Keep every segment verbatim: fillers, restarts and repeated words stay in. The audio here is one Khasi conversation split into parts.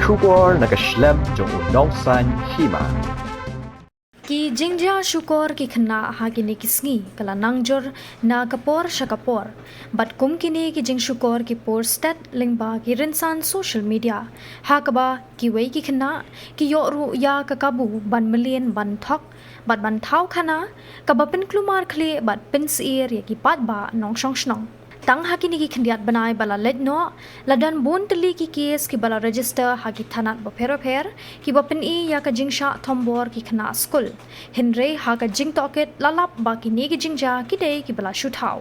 Shukor na ka shlem jong u nongsan hima. Ki jingjia shukor ki khynnah ha kine ki sngi ka la nang jur na ka por sha ka por. Bad kum kine ki jingshukor ki por stet lyngba ki rynsan social media. Ha kaba kiwei ki khynnah ki ïoh ruh ïa ka kabu ban mlien ban thok bad ban thaw khana kaba pynkulmar khlieh bad pynsyier ïa ki paidbah nongshong shnong. Tang ha kine ki khyndiat bnai ba la leit noh, la don bun tylli ki case kiba la register ha ki thanat bapher bapher, kiba pyni ïa ka jingshah thombor ki khynnah skul. Hynrei ha ka jingtohkit la lap ba kine ki jingjia ki dei kiba la shu thaw.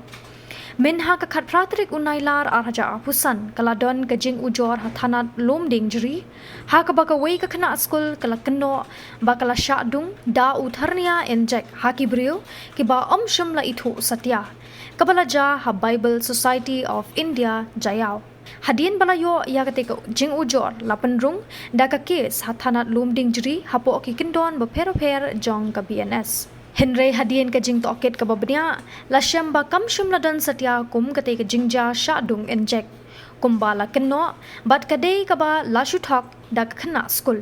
Mynha ka khatphra tarik u Nailar ar hajar arphew san ka la don ka jingujor ha thanat Lumdiengjri, ha kaba kawei ka khynnah skul ka la kynnoh ba ka la shah dung da u Tharnia Injek ha ki briew kiba ym shym la ithuh satia, kaba la jia ha Bible Society of India Jaiaw. Hadien ba la ïoh ïa katei ka jingujor la pynrung da ka case ha thanat Lumdiengjri hapoh ki kyndon bapher bapher jong ka B N S. Hynrei hadien ka jingtohkit kaba bniah la shem ba kam shym la don satia kum katei ka jingjia shah dung injek kumba la kynnoh bad ka dei kaba la shu thok da ka khynnah skul.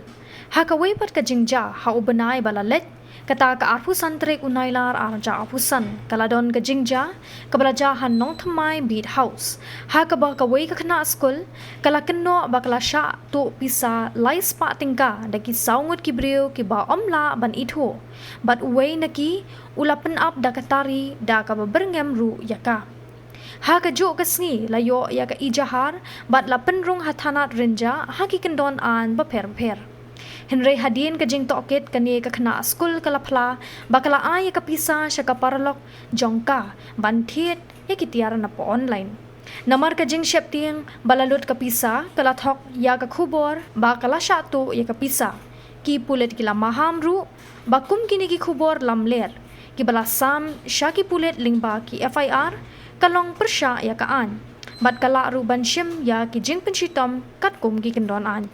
Ha kawei pat ka jingjia ha u bnai ba la leit, kata ka arphew san tarik u Nailar ar hajar arphew san ka la don ka jingjia kaba la jia ha Nongthymmai Beat House, ha kaba kawei ka khynnah skul ka la kynnoh ba ka la shah tuh pisa lai spah tyngka da ki saw ngut ki briew kiba ym lah ban ithuh, bad uwei na ki u la pynap da ka tari da kaba byrngem ruh ïa ka. Ha kajuh ka sngi la ïoh ïa ka ijahar bad la pynrung ha thanat Rynjah ha ki kyndon aiñ bapher bapher. Hynrei hadien ka jingtohkit kane ka khynnah skul ka la phla ba ka la ai ïa ka pisa sha ka paralok jong ka ban thied ïa ki tiar na poh online. Namar ka jingsheptieng ba la lut ka pisa ka la thok ïa ka khubor ba ka la shah tuh ïa ka pisa. Ki pulit ki la maham ruh ba kum kine ki khubor lamler kiba la sam sha ki pulit lyngba ki F I R ka long pyrshah ïa ka aiñ bad ka lah ruh ban shim ïa ki jingpynshitom katkum ki kyndon aiñ.